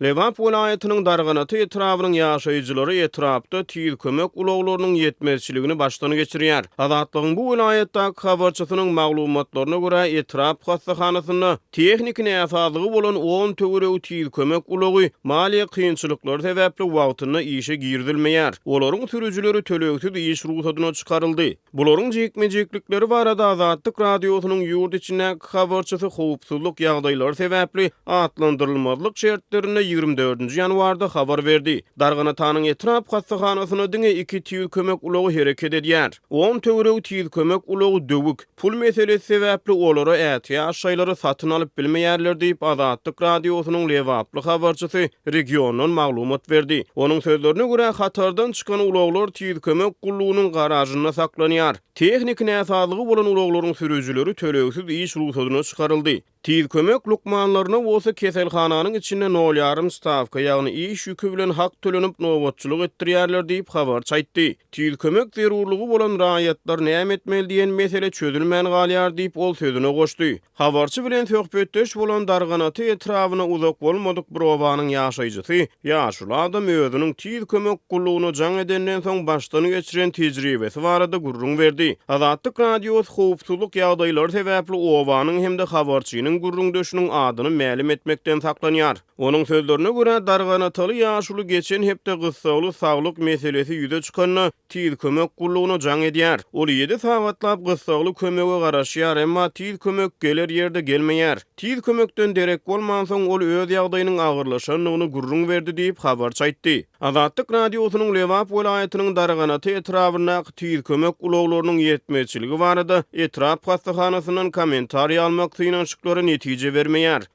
Lebap welaýatynyň Darganata etrabynyň ýaşaýjylary etrapda tiz kömek ulaglarynyň ýetmezçiligini başdan geçirýär. Azatlygyň bu welaýatdaky habarçysynyň maglumatlaryna görä, etrap hassahanasynda tehniki näsazlygy bolan on töweregi tiz kömek ulagy maliýe kynçylyklary sebäpli wagtynda işe girizilmeýär. Olaryň sürüjileri tölegsiz iş rugsadyna çykaryldy. Bularyň jikme-jiklikleri barada Azatlyk Radiosynyň ýurt içindäki habarçysy howpsuzlyk ýagdaýlary sebäpli atlandyrylmazlyk şertlerinde 24-nji ýanwarda habar berdi. Darganatanyň etrap hassahanasynda diňe iki tiz kömek ulagy hereket edýär. On töweregi tiz kömek ulagy döwük. Pul meselesi sebäpli olara ätiýaç şaýlary satyn alyp bilmeýärler diýip, Azatlyk Radiosynyň lebaply habarçysy regiondan maglumat berdi. Onuň sözlerine görä, hatardan çykan ulaglar tiz kömek gullugynyň garažynda saklanýar. Tehniki näsazlygy bolan ulaglaryň sürüjileri tölegsiz iş rugsadyna çykaryldy. Tiz kömek lukmanlaryna bolsa keselhananyň içinde nol ýarym stawka, ýagny iş ýüki bilen hak tölenip nobatçylyk etdirýärler diýip, habarçy aýtdy. Tiz kömek zerurlygy bolan raýatlar näme etmeli diýen mesele çözülmän galýar diýip, ol sözüne goşdy. Habarçy bilen söhbetdeş bolan Darganata etrabyna uzak bolmadyk bir obanyň ýaşaýjysy, ýaşuly adam özüniň tiz kömek gullugyna jaň edenden soň başdan geçiren tejribesi barada gürrüň berdi. Azatlyk Radiosy howpsuzlyk ýagdaýlary sebäpli obanyň hem-de habarçynyň gürrüňdeşiniň adyny mälim etmekden saklanýar. Onuň sözlerine görä, darganataly ýaşuly geçen hepde gyssagly saglyk meselesi ýüze çykanda, Tiz kömek gullugyna jaň edýär. Ol ýedi sagatlap gyssagly kömege garaşýar, emma tiz kömek geler ýerde gelmeýär. Tiz kömekden derek bolmansoň, ol öz ýagdaýynyň agyrlaşandygyny gürrüň berdi diýip, habarçy aýtdy. Azatlyk Radiosynyň Lebap welaýatynyň Darganata etrabyndaky tiz kömek ulaglarynyň ýetmezçiligi barada etrap hassahanasyndan kommentariý almak synanyşyklary netije bermeýär.